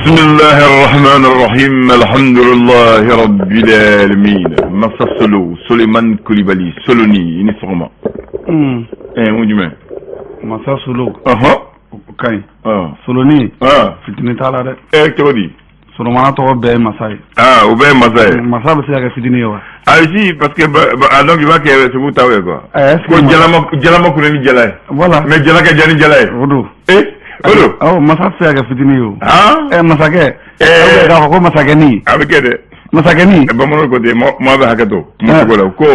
بسم الله الرحمن الرحيم الحمد لله رب العالمين Masa Solo Suleiman Kulibali Soloni i ni sɔgɔma. Mun jumɛn? Masa Solo. O ka ɲi. Soloni. Fitinin t'a la dɛ. Cogo di? Solomana tɔgɔ bɛɛ ye masa ye. Ah, o bɛɛ ye masa ye. Masa bɛ se ka kɛ fitinin ye wa? Ah si, parce que ah, donc i b'a kɛ sugu taw ye quoi. Est-ce que ko jalama kunna ni jala ye. Voilà. Mais jala ka jan ni jala ye. O don. O don. Awɔ, masa tɛ se ka kɛ fitinin ye o. Ah. Masakɛ. K'a fɔ ko masakɛnin. A bɛ kɛ dɛ. Masakɛnin. Bamananw ko ten, maa bɛ hakɛ to kuma cogo la ko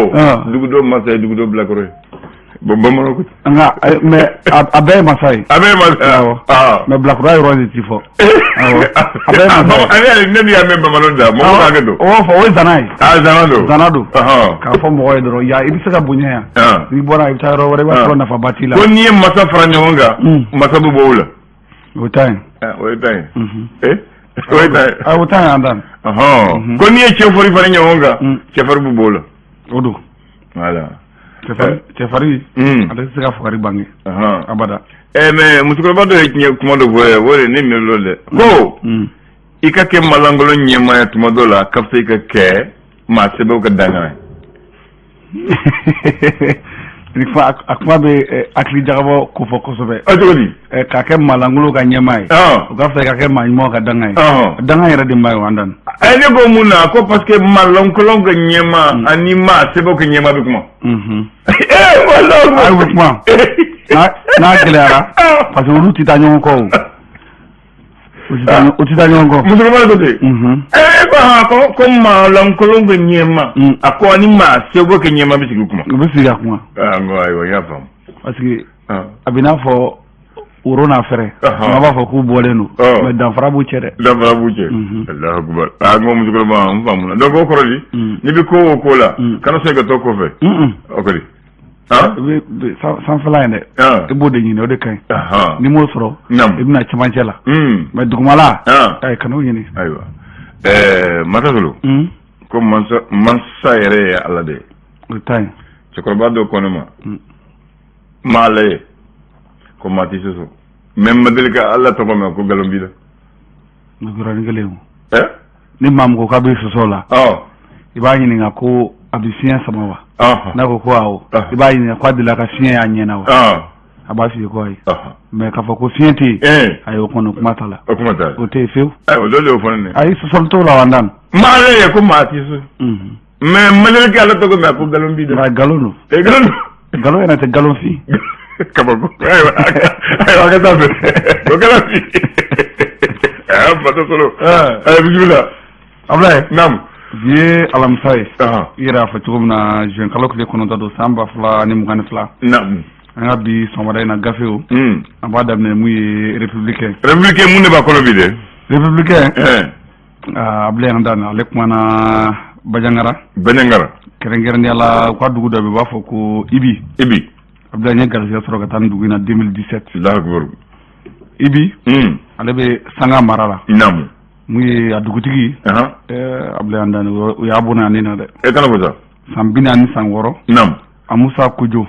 dugu dɔ masa ye dugu dɔ bilakoro ye. Bon, bamananw ko ten. Nka mais a bɛɛ ye masa ye. A bɛɛ ye masa ye. Awɔ. Mais bilakoroya yɔrɔ de ti fɔ. Awɔ. A bɛɛ ye masa ye. Ale ne y'a mɛn bamananw da, mɔgɔw bɛ hakɛ to. O b'a fɔ o ye zana ye. Ah, zana don. Zana don. K'a fɔ mɔgɔ ye dɔrɔn yan i bɛ se ka bonya yan. N'i bɔra i bɛ taa yɔrɔ wɛrɛ i b'a sɔrɔ nafaba t'i la. Ko n'i ye masa fara ɲɔgɔn kan. Masa bɛ bɔ o la. O ta ye. O ye ta ye. O ye ta ye. O ta ye an dan. Ko n'i ye cɛfarin fara ɲɔgɔn kan. Cɛfarin bɛ bɔ o la. O don. Voilà. Cɛfarin ale tɛ se ka fugari bange abada. Mais musokɔrɔba dɔ ye tiɲɛ kuma dɔ fɔ ye, o de ne miiri l'o dɛ. Ko i ka kɛ malankolon ɲɛmaa ye tuma dɔ la, ka fisa i ka kɛ maa sɛbɛw ka dangan ye. A kuma bɛ hakili jagabɔ ko fɔ kosɛbɛ. A cogo di? K'a kɛ malankolon ka ɲɛmaa ye. O ka fisa i ka kɛ maa ɲumanw ka dangan ye. Dangan yɛrɛ de man ɲi o an dan. Ne ko mun na ko parce que malankolon ka ɲɛmaa ani maa sɛbɛw ka ɲɛmaa bɛ kuma. Wala. A bɛ kuma. N'a gɛlɛyara parce que olu tɛ taa ɲɔgɔn kɔ o. U tɛ taa ɲɔgɔn kɔ. Musokɔrɔba ko ten. E ko ko maalankolon ka ɲɛma. A ko ani maa sɛbɛw ka ɲɛma bɛ sigi kuma. U bɛ sigi ka kuma. N ko ayiwa, n y'a faamu. Parce que a bɛ n'a fɔ woro n'a fɛrɛ. An b'a fɔ k'u bɔlen don. Mais danfara b'u cɛ dɛ. Danfara b'u cɛ. Alahu akubar. N ko musokɔrɔba n faamuna. Donc o kɔrɔ di? N'i bɛ ko o ko la. Kana sɔn i ka to kɔfɛ. O kɔni. Sanfɛla in dɛ, i b'o de ɲini, o de ka ɲi. N'i m'o sɔrɔ, i bɛna cɛmancɛ la. Mais dugumala, kan'o ɲini. Ayiwa, Masa Solo. Ko mansa yɛrɛ ye Ala de ye. O ta ɲi. Cɛkɔrɔba dɔ ko ne ma. Ma Ala ye. Ko maa t'i sɔsɔ. Mais n ma deli ka Ala tɔgɔ mɛn ko nkalon b'i la. O yɔrɔnin kelen o. Ni maa min ko k'a bɛ sɔsɔ la. I b'a ɲininka ko a bɛ fiɲɛ sama wa? N'a ko ko awɔ, i b'a ɲininka ko a delila ka fiɲɛ y'a ɲɛ na wa? A b'a f'i ye ko ayi. Mais k'a fɔ ko fiɲɛ tɛ yen, ayi, o kɔni kuma t'a la. O kuma t'a la. O tɛ yen fiyewu. O dɔ de y'o fɔ ne ye. Ayi, sɔsɔli t'o la wa n dan. Ma Ala ye ko maa t'i sɔsɔ. Mais n ma deli ka Ala tɔgɔ mɛn ko nkalon b'i da. Nka nkalon don. Nkalon don. Nkalon yɛrɛ tɛ nkalon fin. Kabako. Ayiwa, ayiwa, a ka taa fɛ. O kɛra bi. Masa Solo. Ayi, bisimila. Abulaye. Naamu. Bi ye alamisa ye. I yɛrɛ y'a fɔ cogo min na, juin kalo tile 9 don, san 2022. Naamu. An ka bi sɔgɔmada in na gafew. An b'a daminɛ mun ye Républicain. Républicain mun de b'a kɔnɔ bi dɛ? Républicain. Abulaye an dan ale kumana Bandiagara. Bandiagara. Kɛrɛnkɛrɛnnenya la, u ka dugu dɔ bɛ yen, u b'a fɔ ko Ibi. Ibi. Abulaye, n ye garijɛgɛ sɔrɔ ka taa nin dugu in na 2017. Alahu akubaru. Ibi. Ale bɛ Sanga mara la. Naamu. Mun ye a dugutigi. Abulaye an dan o y'a bɔnɛ a ni na dɛ. E kana fɔ sa. San 46. Naamu. Amusa Kojo.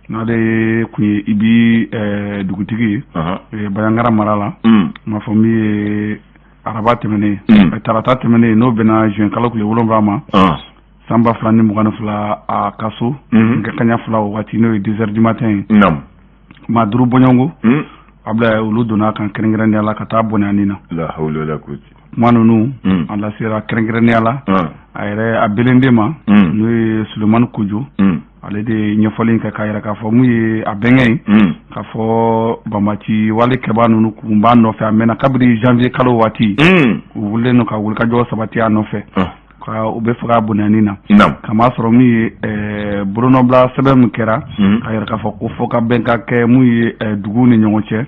N'ale kun ye Ibi dugutigi ye. Bandiagara mara la. N b'a fɔ min ye araba tɛmɛnen. Tarata tɛmɛnen, n'o bɛnna juin kalo tile 7 ma. San 2022, a ka so. Nɛgɛ kanɲɛ 2 o waati, n'o ye 2 heures du matin ye. Naamu. Maa 5 bɔɲɔgɔnko. Abulaye, olu donna kan kɛrɛnkɛrɛnnenya la ka taa bɔnɛ a ni na. La hawla wala quwwata. Kuma ninnu a lasera kɛrɛnkɛrɛnnenya la. A yɛrɛ a belenden ma. N'o ye Sulemani Kojo. Ale de ye ɲɛfɔli kɛ k'a yɛrɛ k'a fɔ mun ye a bɛnkɛ ye. K'a fɔ banbaanci wale kɛbaa ninnu kun b'a nɔfɛ a mɛnna kabini janvier kalo waati. U wulilen don ka wulikajɔ sabati a nɔfɛ. Ka u bɛ fɛ k'a bɔnɛ a ni na. K'a masɔrɔ min ye bolonɔbila sɛbɛn min kɛra. K'a yɛrɛ k'a fɔ ko fɔ ka bɛn ka kɛ mun ye duguw ni ɲɔgɔn cɛ.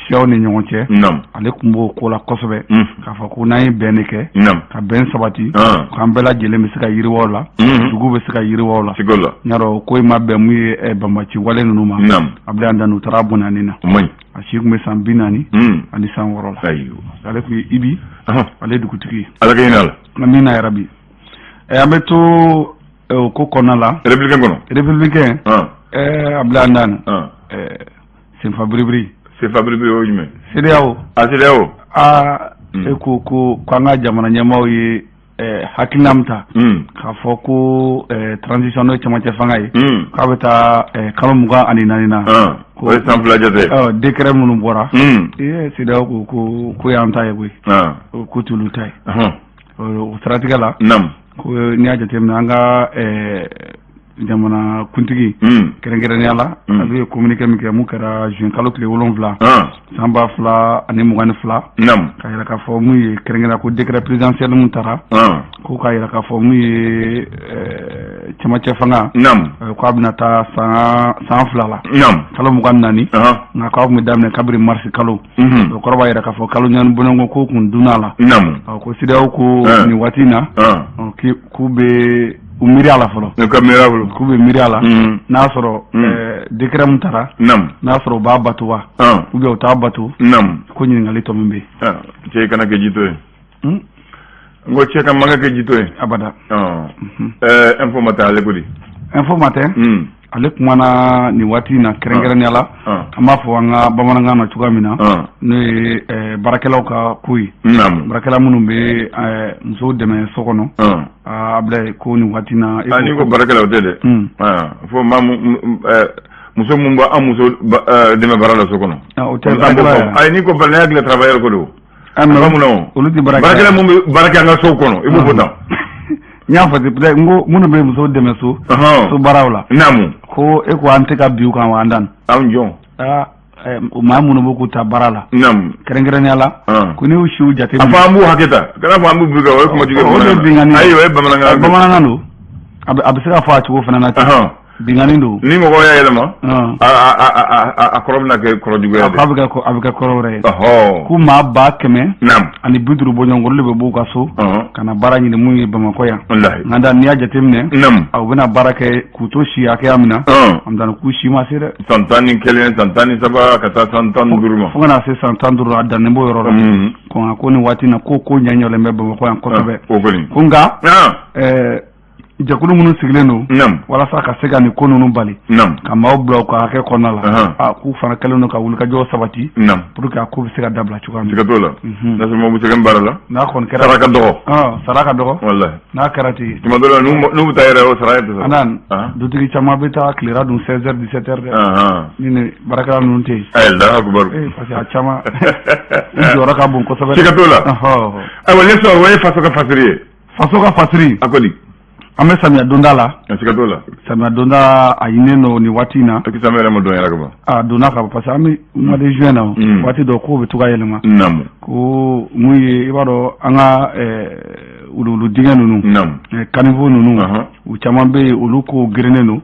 Siyaw ni ɲɔgɔn cɛ. Ale tun b'o ko la kosɛbɛ. K'a fɔ ko n'an ye bɛn de kɛ. Ka bɛn sabati. K'an bɛɛ lajɛlen bɛ se ka yiriwa la. Dugu bɛ se ka yiriwa la. N y'a dɔn ko in ma bɛn mun ye banbaanci wale ninnu ma. Abulaye an dan u taara bɔnɛ a ni na. A si tun bɛ san 46 la. Ale tun ye Ibi. Ale dugutigi ye. Ala ka hinɛ a la. Amina yarabi. An bɛ to o ko kɔnɔna la. Républicain kɔnɔ. Républicain. Abulaye an dan. Senfa biribiri. CFA belebele o ye jumɛn? CEDEAO. A CEDEAO. Aa, e ko ko an ka jamana ɲɛmaaw ye hakilina min ta k'a fɔ ko transition, n'o ye cɛmancɛ fanga ye, k'a bɛ taa kalo 24 na. O ye san 2 jate. Décret minnu bɔra, ee, CEDEAO ko y'an ta ye koyi, ko t'olu ta ye. O siratigɛ la, ko n'i y'a jateminɛ, an ka jamana kuntigi, kɛrɛnkɛrɛnnenya la, ale ye communiqué min kɛ, mun kɛra juin kalo tile 7 san 2022, ka yira k'a fɔ mun ye kɛrɛnkɛrɛnnenya ko décret présidentiel mun taara, ko k'a yira k'a fɔ mun ye cɛmancɛ fanga, k'a bɛna taa san 2 la, kalo 24, nka k'a tun bɛ daminɛ kabiri mars kalo. O kɔrɔ b'a yira k'a fɔ kalo 4 bɔɲɔgɔnko ko kun dunna la. Ko CEDEAO ko nin waati in na, k'u bɛ u miiri a la fɔlɔ. Ka miiri a fɔlɔ. K'u bɛ miiri a la, n'a sɔrɔ décret mun taara, n'a sɔrɔ u b'a bato wa, ou bien u t'a bato. Ko ɲininkali tɔ min bɛ yen. Cɛ kana kɛ jito ye. N ko cɛ ka man ka kɛ jito ye. Abada. Info Matin, ale ko di? Info Matin, ale kumana nin waati in na, kɛrɛnkɛrɛnnenya la, an b'a fɔ an ka bamanankan na cogoya min na, n'o ye baarakɛlaw ka ko ye, baarakɛla minnu bɛ musow dɛmɛ so kɔnɔ. Abulaye, ko nin waati na. N'i ko baarakɛlaw tɛ dɛ, fo maa muso mun b'an muso dɛmɛ baara la so kɔnɔ. O tɛ baarakɛla ye. Ayi, n'i ko ne hakili travailleur ko don. Mun na? Olu tɛ baarakɛla mun bɛ baara kɛ an ka sow kɔnɔ, i b'o fɔ tan. N y'a fɔ ten peut-être, n ko minnu bɛ musow dɛmɛ so baaraw la. Ko e ko an tɛ ka bin u kan wa, an dan? Anw jɔn? Aa, maa minnu bɛ k'u ta baara la. Kɛrɛnkɛrɛnnenya la, ko n'i y'u siw jate. A fɔ an b'u hakɛ ta, kana fɔ an b'u bin kan, o ye kuma jugu ye. O de ye binkanni ye. Ayi, o ye bamanankan. Bamanankan don, a bɛ se ka fɔ a cogo fana na ten. Binkanni don. Ni mɔgɔ y'a yɛlɛma, a kɔrɔ bɛna kɛ kɔrɔ juguya de. A bɛ kɛ kɔrɔ wɛrɛ ye. Ko maa 150 bɔɲɔgɔnko, olu de bɛ b'u ka so ka na baara ɲini mun ye Bamakɔ yan. Nka da n'i y'a jateminɛ, u bɛna baara kɛ k'u to si hakɛya min na, an bɛ k'u si ma se dɛ. San 11, san 13 ka taa san 15 ma. Fo ka na se san 15, a dannen b'o yɔrɔ la. Ko ko nin waati in na, ko ɲɛ ɲɔlen bɛ Bamakɔ yan kosɛbɛ. O kɔni. Ko nka jɛkulu minnu sigilen don walasa ka se ka nin ko ninnu bali, ka maaw bila u ka hakɛ kɔnɔna la, a k'u fana kɛlen don ka wulikajɔ sabati pour que a ko bɛ se ka dabila cogoya min. Siga t'o la. N'a sɔrɔ mɔgɔ bɛ sɛgɛn baara la. N'a kɔni kɛra. Sara ka dɔgɔ. Sara ka dɔgɔ. Walahi. N'a kɛra ten. Tuma dɔ la n'u bɛ taa yɛrɛ, o sara yɛrɛ tɛ sɔrɔ. Anan, dutigi caman bɛ taa tilera dun 16 heures, 17 heures dɛ. Ni ni baarakɛla ninnu tɛ yen. Ayi, Alahu akibaru. Ee, parce que a caman u jɔyɔrɔ ka bon kosɛbɛ. Siga t'o la. Ayiwa, ne sɔrɔ o ye faso ka fasiri ye. Faso ka fasiri. A kɔni. An bɛ samiya donda la. Siga t'o la. Samiya donda a ɲininen don nin waati in na. A samiya yɛrɛ ma don yɛrɛ ka ban. A donna ka ban, parce que an bɛ mois de juin na, waati dɔ kow bɛ to ka yɛlɛma. Ko mun ye, i b'a dɔn, an ka wuluwulu dingɛ ninnu, caniveau ninnu, u caman bɛ yen, olu ko gerennen don.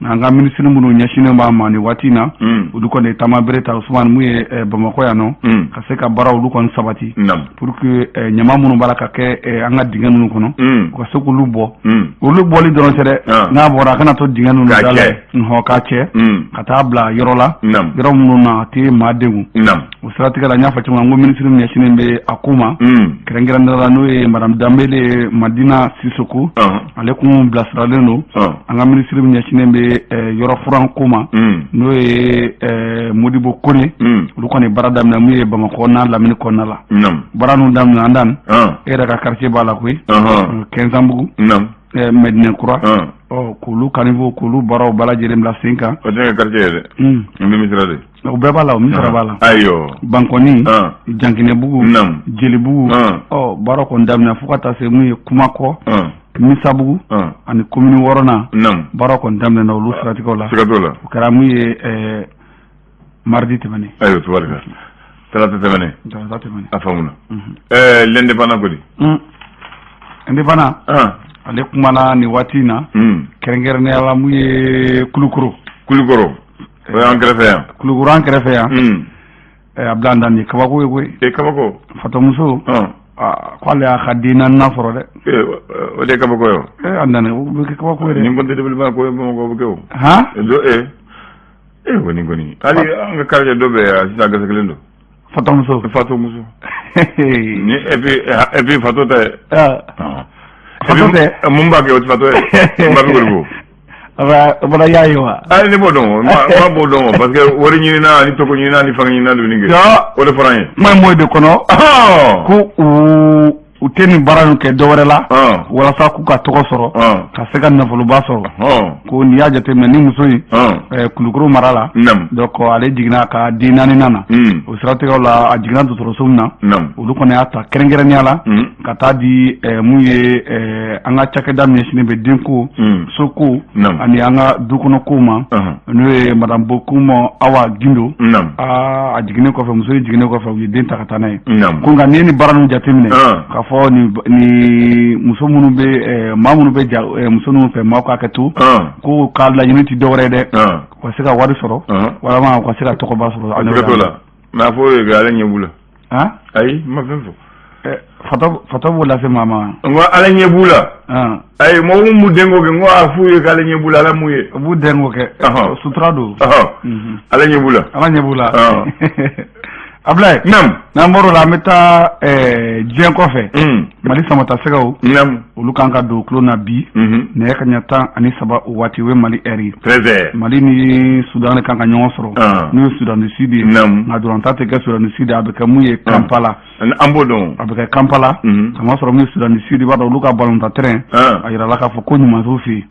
An ka minisiri minnu ɲɛsinnen b'a ma nin waati in na, olu kɔni ye taama bere ta, Usumani, mun ye Bamakɔ yan nɔ, ka se ka baara olu kɔni sabati pour que ɲama minnu b'a la ka kɛ an ka dingɛ ninnu kɔnɔ, u ka se k'olu bɔ. Olu bɔli dɔrɔn tɛ dɛ, n'a bɔra, a kana to dingɛ ninnu da la, k'a cɛ ka taa bila yɔrɔ la, yɔrɔ minnu na a tɛ maa degun. O siratigɛ la, n y'a fɔ cogo min na, n ko minisiri min ɲɛsinnen bɛ a ko ma kɛrɛnkɛrɛnnenya la, n'o ye madame Danbele Madina Sisoko, ale kun bilasiralen don. An ka minisiri min ɲɛsinnen bɛ yɔrɔ furan ko ma, n'o ye Modibo Kone, olu kɔni baara daminɛ mun ye Bamakɔ n'a lamini kɔnɔna la. Baara ninnu daminɛ, an dan e yɛrɛ ka quartier b'a la koyi, Kɛnzanbugu, Mɛdinɛ Kura, ɔ k'olu caniveau, k'olu baaraw bɛɛ lajɛlen bila sen kan. O tɛ ne ka quartier ye dɛ. N bɛ Misira de. O bɛɛ b'a la, o Misira b'a la. Ayiwa. Bankɔni, Jankinɛbugu, Jelibugu, ɔ baara kɔni daminɛ fo ka taa se mun ye Kumakɔ, Misabugu ani commune 6nan, baara kɔni daminɛna olu siratigɛw la. Siga t'o la. O kɛra mun ye mardi tɛmɛnen. Ayiwa, tubarika. Talata tɛmɛnen. Talata tɛmɛnen. A faamuna. L'Indépendant ko di? Indépendant, ale kumana nin waati in na, kɛrɛnkɛrɛnnenya la, mun ye Kulukoro. Kulukoro, o y'an kɛrɛfɛ yan. Kulukoro an kɛrɛfɛ yan. A bila an da nin ye kabako ye koyi. E, kabako. Fatɔmuso k'ale y'a ka den naaninan sɔrɔ dɛ. O de ye kabako ye o. Ee, a nana, o bɛ kɛ kabako ye dɛ. Nin kɔni tɛ développement ko ye Bamakɔ, o bɛ kɛ o. Han. Do ee kɔni kɔni hali an ka quartier dɔ bɛ yan sisan, garisɛgɛ kelen don. Fatɔmuso. Fatɔmuso. Ni et puis fatɔ tɛ. Fatɔ tɛ. Mun b'a kɛ, o tɛ fatɔ ye. Mun b'a bɛ ko. O fana y'a ye wa? Ayi, ne b'o dɔn, n ma b'o dɔn, parce que wari ɲinina ani tɔgɔ ɲinina ani fanga ɲinina don nin kɛ, o de fɔra an ye. Kuma in b'o de kɔnɔ ko u tɛ nin baara in kɛ dɔwɛrɛ la walasa k'u ka tɔgɔ sɔrɔ, ka se ka nafoloba sɔrɔ. Ko n'i y'a jateminɛ, ni muso in Kulukoro mara la, donc ale jiginna a ka den naaninan na. O siratigɛw la, a jiginna dɔgɔtɔrɔso min na, olu kɔni y'a ta kɛrɛnkɛrɛnnenya la ka taa di mun ye, an ka cakɛda min ɲɛsinnen bɛ denko, soko ani an ka dukɔnɔkow ma, n'o ye madame Bokum Awa Gindo. A jiginnen kɔfɛ, muso in jiginnen kɔfɛ, u ye den ta ka taa n'a ye. Ko nka n'i ye nin baara ninnu jateminɛ, k'a fɔ ni muso minnu bɛ, maa minnu bɛ ja muso ninnu fɛ, maaw k'a kɛ to ko k'a laɲini tɛ dɔwɛrɛ ye dɛ, u ka se ka wari sɔrɔ walima u ka se ka tɔgɔba sɔrɔ. A t'o la, mais a fɔ o ye ala ɲɛ b'u la. Ayi, n ma fɛn fɔ. Fatɔ b'o lase maa ma. N ko ala ɲɛ b'u la. Ayi, mɔgɔ min b'u denko kɛ, n ko a f'u ye k'ala ɲɛ b'u la, ala m'u ye. U b'u denko kɛ, sutura don. Ala ɲɛ b'u la. Ala ɲɛ b'u la. Abulaye. Naam. N'an bɔr'o la, an bɛ taa diɲɛ kɔfɛ. Mali samatasɛgɛw. Naam. Olu kan ka don tulon na bi. Nɛgɛ kaɲa 13 o waati, o ye Mali heure ye. 13 heures. Mali ni Sudan de kan ka ɲɔgɔn sɔrɔ. N'o ye Sudan du Sud ye. Naam. Nka dolantan tɛ kɛ Sudan du Sud, a bɛ kɛ mun ye, Kampala. An b'o dɔn. A bɛ kɛ Kampala. Kamasɔrɔ min ye Sudan du Sud, i b'a dɔn olu ka balontan terrain. A yirala k'a fɔ ko ɲuman t'u fɛ yen.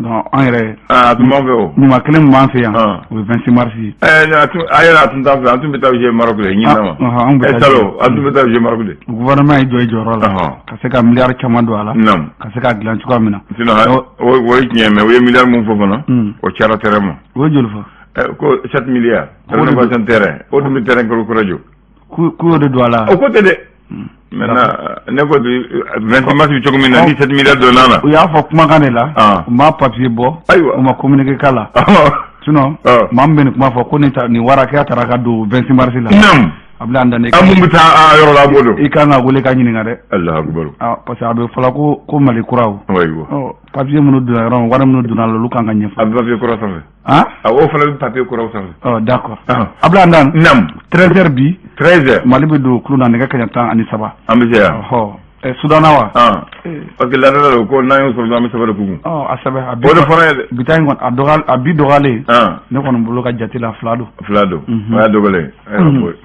Donc an yɛrɛ. A tun b'an fɛ o. Ɲuman kelen min b'an fɛ yan. O ye 26 mars ye. A yɛrɛ, a tun t'an fɛ, an tun bɛ taa jouer Maroc de ɲinan ma. An bɛ taa. Salon, an tun bɛ taa jouer Maroc de. Gouvernement y'i jɔ i jɔyɔrɔ la. Ka se ka miliyari caman don a la. Ka se k'a dilan cogoya min na. Sinon o ye tiɲɛ, mais u ye miliyari mun fɔ fana, o cayara terrain ma. O ye joli fɔ? Ko 7 milliards. Rénovation terrain, o dun bɛ terrain kura jɔ. K'u y'o de don a la. O ko tɛ dɛ. Maintenant ne ko 26 mars bɛ cogo min na, ni 7 milliards donna la. U y'a fɔ kumakan de la. U ma papier bɔ. Ayiwa. U ma communiqué k'a la. Sinon maa min bɛ nin kuma fɔ ko nin ta nin wari hakɛya taara ka don 26 mars la. Naam. A bɛna an dan ne. An mun bɛ taa a yɔrɔ la, a b'o dɔn. I kan ka wele ka ɲininka dɛ. Alahu akibaru. Parce que a bɛ fɔla ko Mali kura o. Ayiwa. Papier minnu donna yɔrɔ, wari minnu donna la, olu kan ka ɲɛfɔ. A bɛ papier kura sanfɛ. Awɔ, o fana bɛ papier kuraw sanfɛ. Ɔ, d'accord. Abulaye Dan. Naam. 13 heures bi. 13 heures. Mali bɛ don kulun na nɛgɛ kaɲa 13. An bɛ se yan. Ɔhɔ. Sudan na wa? Parce que laada la ko n'an y'o sɔrɔ, an bɛ sɛbɛn de k'u kun. Ɔ, a sɛbɛn a bi. O de fɔra ye dɛ. Bi ta in kɔni, a dɔgɔyalen, a bi dɔgɔyalen. Ne kɔni bolo ka jate la, fila don. Fila don. O y'a dɔgɔlen ye.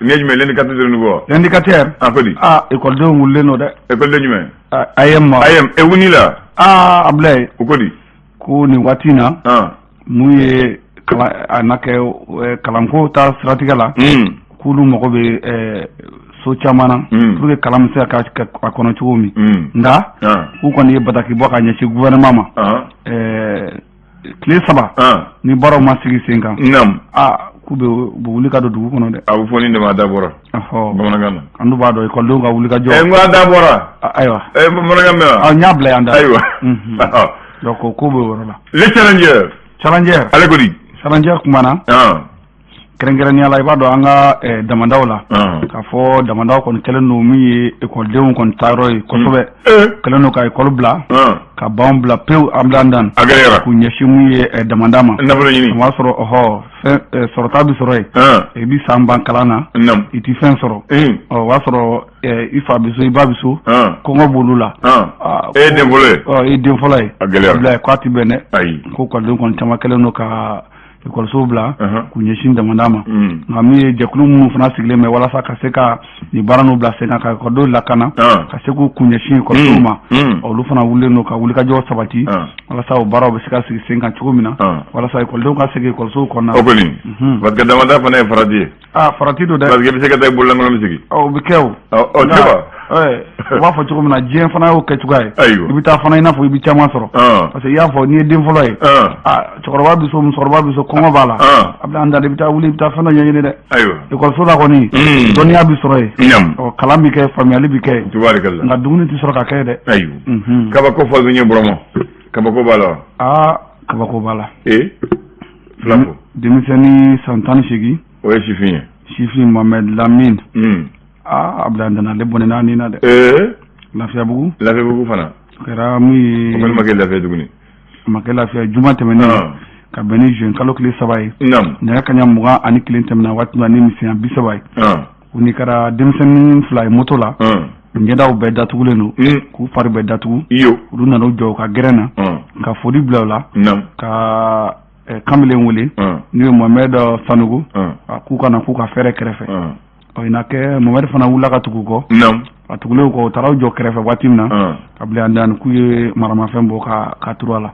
Nin ye jumɛn ye, l'indicateur de nouveau? L'indicateur. A ko di? Aa, ekɔlidenw wulilen don dɛ. Ekɔliden jumɛn? AEEM ma. AEEM e wuli la. Aa, Abulaye. O ko di? Ko nin waati in na. Mun ye kalan a na kɛ kalanko ta siratigɛ la, k'olu mago bɛ so caman na pour que kalan bɛ se ka kɛ a kɔnɔ cogo min. Nka u kɔni ye bataki bɔ ka ɲɛsin gouvernement ma, tile 3 ni baaraw ma sigi sen kan, aa, k'u bɛ wuli ka don dugu kɔnɔ dɛ. A bɛ fɔ nin de ma, a da bɔra. Bamanankan na. An dun b'a dɔn ekɔlidenw ka wuli ka jɔ. N ko a da bɔra. Ayiwa. Bamanankan mɛn wa? N y'a bila yan da. Ayiwa. Donc ko b'o yɔrɔ la. Le Challenger. Challenger. Ale ko di? Challenger kumana. Kɛrɛnkɛrɛnnenya la, i b'a dɔn an ka damandaw la, k'a fɔ damandaw kɔni kɛlen don min ye ekɔlidenw kɔni taayɔrɔ ye kosɛbɛ, kɛlen don ka ekɔli bila, ka banw bila pewu, an bila dan k'u ɲɛsin mun ye damanda ma. Nafolo ɲini. O b'a sɔrɔ ɔhɔ, fɛn sɔrɔta bɛ sɔrɔ yen. I bɛ san ban kalan na, i tɛ fɛn sɔrɔ. Ɔ, o b'a sɔrɔ i fa bɛ so, i ba bɛ so, kɔngɔ b'olu la. E ye den fɔlɔ ye. Ɔ, i ye den fɔlɔ ye. A gɛlɛyara. K'a ti bɛn dɛ. Ayi. Ko ekɔlidenw kɔni caman kɛlen don ka ekɔlisow bila k'u ɲɛsin damanda ma. Nka min ye jɛkulu minnu fana sigilen bɛ walasa ka se ka nin baara n'u bila sen kan, ka ekɔlidenw lakana, ka se k'u kun ɲɛsin ekɔlisow ma, olu fana wulilen don ka wulikajɔ sabati walasa o baaraw bɛ se ka sigi sen kan cogo min na, walasa ekɔlidenw ka segin ekɔlisow kɔnɔna. O kɔni, parce que damanda fana ye farati ye. Aa, farati don dɛ. Parce que i bɛ se ka taa i bololankolon sigi. O bɛ kɛ o. Ɔ, tɛ wa? U b'a fɔ cogo min na, diɲɛ fana y'o kɛ cogoya ye. Ayiwa. I bɛ taa fana, i n'a fɔ i bɛ caman sɔrɔ. Parce que i y'a fɔ n'i ye den fɔlɔ ye. Aa, cɛkɔrɔba bɛ so, musokɔrɔba bɛ so, kɔngɔ b'a la. A bɛ an da, i bɛ taa wuli, i bɛ taa fɛn dɔ ɲɛɲini dɛ. Ayiwa. Ekɔliso la kɔni, dɔnniya bɛ sɔrɔ yen. Ɔ, kalan bɛ kɛ, faamuyali bɛ kɛ. Tubaarikala. Nka dumuni tɛ sɔrɔ ka kɛ dɛ. Ayiwa. Kabako fɔ bɛ ɲɛ bɔrɔmɔ. Kabako b'a la wa? Aa, kabako b'a la. Ee. Fila fɔ. Denmisɛnnin san 18. O ye sifin ye. Sifin Mohamed Lamine. Aa, Abulaye Dana, ale bɔnɛ n'a ni na dɛ. Ee. Lafiyabugu. Lafiyabugu fana. O kɛra mun ye. O fana ma kɛ lafiya tuguni. A ma kɛ lafiya, juma tɛmɛnen. Ka bɛn ni juin kalo tile 3 ye. Naamu. Nɛgɛ kaɲa 21 tɛmɛna waati min na ni misɛnya 30 ye. O ni kɛra denmisɛnnin 2 ye moto la. Ɲɛdaw bɛɛ datugulen don, k'u fari bɛɛ datugu. Olu nana u jɔ u ka gɛrɛn na ka foli bila u la, ka kamalen wele n'o ye Mohamed Sanogo, k'u ka na k'u ka fɛrɛ kɛrɛfɛ. Ɔ ina kɛ Mohamed fana wulila ka tugu u kɔ. A tugulen u kɔ, u taara u jɔ kɛrɛfɛ waati min na, Ablaye Andani k'u ye maramafɛn bɔ ka turu a la.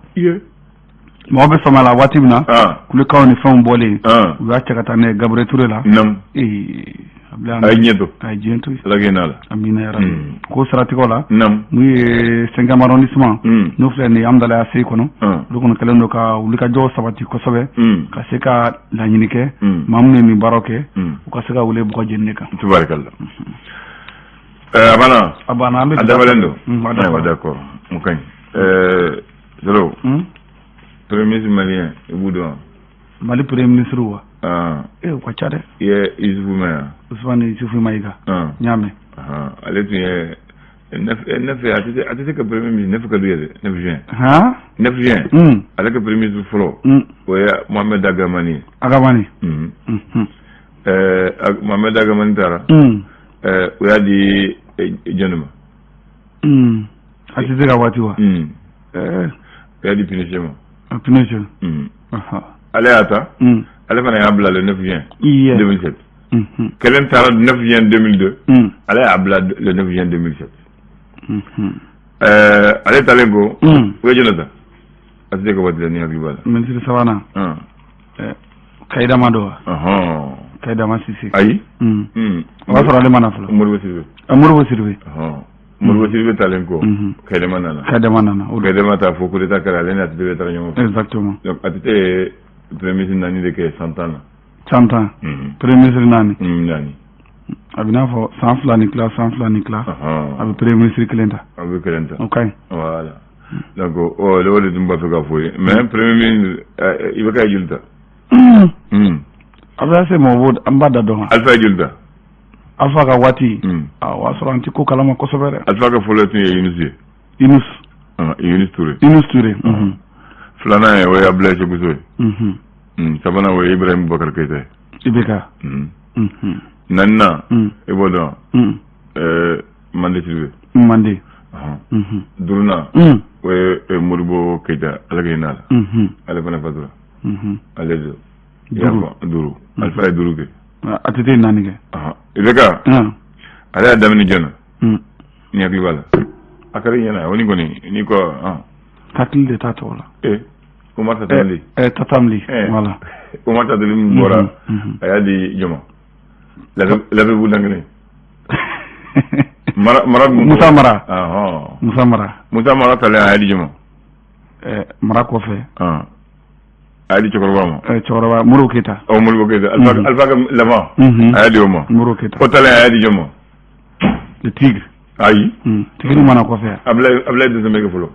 Mɔgɔ bɛ sɔmi a la waati min na, kulekanw ni fɛnw bɔlen, u y'a cɛ ka taa n'a ye Gabriel Touré la. A ye diɲɛ to. A ye diɲɛ to. Ala k'i n'a la. Amina yarabi. Ko siratigɛw la, n'u ye cinquième arrondissement, n'o filɛ nin ye Hamdallaye ACI kɔnɔ, olu kɔni kɛlen don ka wulikajɔ sabati kosɛbɛ ka se ka laɲini kɛ maa minnu ye nin baaraw kɛ, u ka se ka wele bɔgɔ jeninen kan. Tubarikalla. A banna. A banna, an bɛ. A dafalen don. Ayiwa, d'accord, o ka ɲi. Solo. Premier ministre malien, i b'u dɔn? Mali premier ministre wa? Ee, o ka ca dɛ. I ye Isufu mɛn wa? Usumani Isufu Mayiga. N y'a mɛn. Ale tun ye neuf a tɛ se ka premier ministre 9 ka d'u ye dɛ, 9 juin. 9 juin. Ale ka premier ministre fɔlɔ. O ye Mohamed Agamani ye. Agamani. Mohamed Agamani taara. O y'a di jɔni ma? A tɛ se ka waati wa? O y'a di Pinochet ma. Pinochet. Ale y'a ta. Ale fana y'a bila le 9 juin 2007. Kelen taara 9 juin 2002. Ale y'a bila le 9 juin 2007. Ale talen ko, u ye jɔn ta? A tɛ se ka waati la, ni hakili b'a la. Ministre sabanan. Kayidama don wa? Kayidama Sise. Ayi. O b'a sɔrɔ ale ma na fɔlɔ. Modibo Sidibe. Modibo Sidibe. Modibo Sidibe talen ko, Kayidama nana. Kayidama nana. Kayidama ta fo coup d'état kɛra, ale ni ATT bɛɛ taara ɲɔgɔn fɛ. Exactement. Donc ATT ye premier ministre naani de kɛ san 10 na. San 10. Premier ministre naani. Naani. A bɛ n'a fɔ san 2 ni tila, san 2 ni tila. A bɛ premier ministre kelen ta. A bɛ kelen ta. O ka ɲi. Voilà. Donc o de tun b'a fɛ k'a fɔ ye. Mais premier ministre, IBK ye joli ta? A bɛ se mɔgɔ b'o, an b'a da dɔn. Alpha ye joli ta? Alpha ka waati. O y'a sɔrɔ an ti ko kalama kosɛbɛ dɛ. Alpha ka fɔlɔ tun ye Yunus ye. Yunus. Yunus Touré. Yunus Touré. Filanan ye, o ye Abdoulaye Sékou Sow ye. Sabanan, o ye Ibrahim Boubacar Keïta ye. IBK. Naaninan, i b'o dɔn? Mande Sidibe. Mande. Duurunan, o ye Modibo Keïta, Ala ka hinɛ a la. Ale fana fatura. Ale don. Duuru. Duuru. Alpha ye duuru kɛ. A tɛ naani kɛ. IBK. Ale y'a daminɛ jɔn na? Ni hakili b'a la. A kɛra i ɲɛna, o ni kɔni n'i ko. Hakili de t'a tɔgɔ la. Ee, Umar Tatamli. Tatamli. Voilà. Umar Tatamli min bɔra, a y'a di jɔn ma? Lafibugu dankelen. Mara mara. Musa Mara. Musa Mara. Musa Mara talen, a y'a di jɔn ma? Mara kɔfɛ. A y'a di cɛkɔrɔba ma. Cɛkɔrɔba Modibo Keyita. Ɔ, Modibo Keyita. Alpha ka laban. A y'a di o ma. Modibo Keyita. O talen, a y'a di jɔn ma? Le Tigre. Ayi. Tigre mana kɔfɛ. Ablaye Idrissa Maïga fɔlɔ.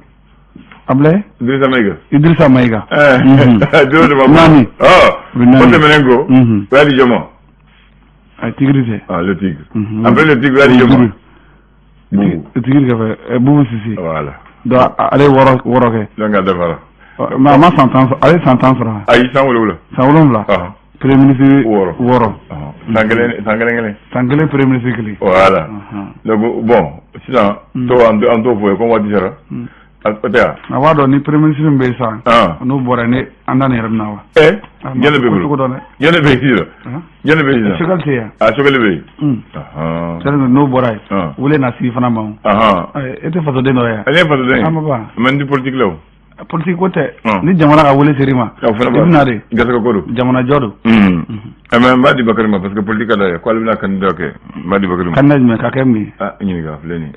Ablaye. Idrissa Maïga. Idrissa Maïga. Duuru de b'a bolo. Naani. O tɛmɛnen kɔ, o y'a di jɔn ma? A Tigre tɛ. Ah, le Tigre. Après le Tigre, o y'a di jɔn ma? Boubou. Tigre kɔfɛ, Boubou Cissé. Voilà. Donc ale ye wɔɔrɔ kɛ. Donc a dafara. Mais a ma san 10 sɔrɔ, ale ye san 10 sɔrɔ. Ayi, san 7. San 7. Premier ministre wɔɔrɔ. Wɔɔrɔ. San kelen, san kelen kelen. San kelen premier ministre kelen. Voilà. Donc bon, sisan to an t'o fɔ ye comme waati sera. O tɛ wa? A b'a dɔn ni premier ministre min bɛ yen sisan. N'o bɔra ne an da nin yɛrɛ bɛ na wa? Ee, jɔn de bɛ bolo? Cogo dɔn dɛ. Jɔn de bɛ yen sisan? Jɔn de bɛ yen sisan? Choguel tɛ yen. A, Choguel bɛ yen. Sani n'o bɔra yen. Wele na sigi fana ma o. E tɛ fasoden dɔ ye wa? Ne ye fasoden ye. An ma ban. Mais n tɛ politique la o. Politique ko tɛ. Ni jamana ka wele ser'i ma. O fana i bɛ na de. Garisɛgɛ ko don. Jamana jɔ don. Mais n b'a di Bakari ma parce que politique ka d'a ye, k'ale bɛna candidat kɛ, n b'a di Bakari ma. Candidat jumɛn ka kɛ mun ye? Ah, ɲininka filɛ nin ye.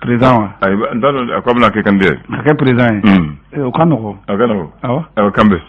Président wa? Ayi, n t'a dɔn, a ko a bɛna kɛ candidat ye. Ka kɛ président ye. O ka nɔgɔn. A ka nɔgɔn. Awɔ. Awɔ, kan bɛn.